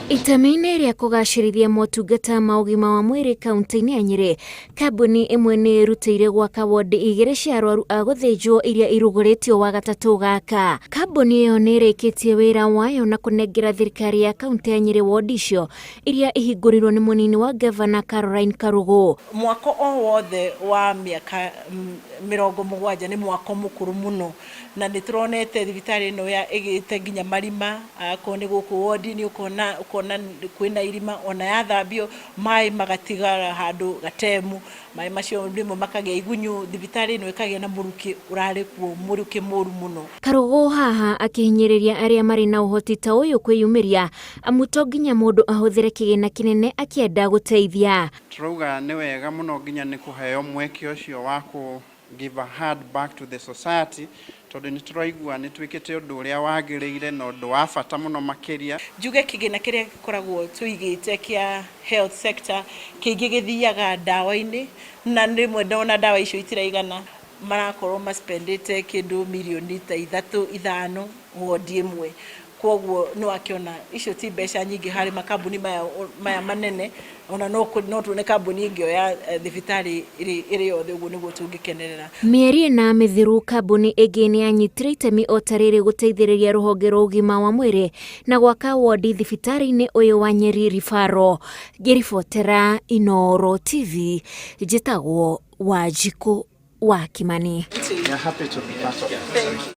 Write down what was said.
Itemi-inĩ rĩa kũgacĩrithia motungata ma ũgima wa mwĩrĩ kaunti-inĩ ya Nyĩrĩ, kambuni ĩmwe nĩ ĩrutĩire gwaka wondi igĩrĩ cia arwaru a gũthĩnjwo iria irugũrĩtio Wagatatũ gaka. Kambuni ĩyo nĩ ĩrĩkĩtie wĩra wayo na kũnengera thirikari ya kaunti ya Nyĩrĩ wondi icio iria ihingũrirwo nĩ mũnini wa ngavana Caroline Karũgũ. Mwako o wothe wa mĩaka 70 nĩ mwako mũkũrũ mũno, na nĩ tũronete thibitarĩ ĩno ya ĩgĩte nginya marima. Akorwo nĩ gũkũ wodi-inĩ, ũkona kwĩna irima, ona yathambio maĩ magatigara handũ gatemu, maĩ macio rĩmwe makagĩa igunyũ, thibitarĩ ĩno ĩkagĩa na mũrukĩ ũrarĩ kuo, mũrukĩ mũru mũno. Karũgũ haha akĩhinyĩrĩria arĩa marĩ na ũhoti ta ũyũ kwĩyumĩria, amu to nginya mũndũ ahũthĩre kĩgĩna kĩnene akĩenda gũteithia. Tũrauga nĩ wega mũno nginya nĩ kũheo mweke ũcio wa kũ give a hand back to the society, tondũ nĩ tũraigua nĩ twĩkĩte ũndũ ũrĩa wagĩrĩire na ũndũ wa bata mũno makĩria. Njuge kĩgĩna kĩrĩa gĩkoragwo tũigĩte kĩa health sector kĩingĩ gĩthiaga ndawa-inĩ, na rĩmwe ndona ndawa icio itiraigana, marakorwo maspendĩte kĩndũ mirioni ta 3, 5 wodi ĩmwe. Koguo nĩ wakĩona icio ti mbeca nyingĩ harĩ makambuni maya manene, ona no tuone kambuni ĩngĩoya thibitarĩ ĩrĩ yothe, ũguo nĩguo tũngĩkenerera. Mĩeri 4 mĩthiru, kambuni ĩngĩ nĩ yanyitire itemi o ta rĩrĩ gũteithĩrĩria rũhonge rwa ũgima wa mwĩrĩ na gwaka wondi thibitarĩ-inĩ ũyũ wa Nyeri Referral. Ngĩribotera Inooro TV, njĩtagwo Wanjikũ wa Kimani. We are happy to be part of it.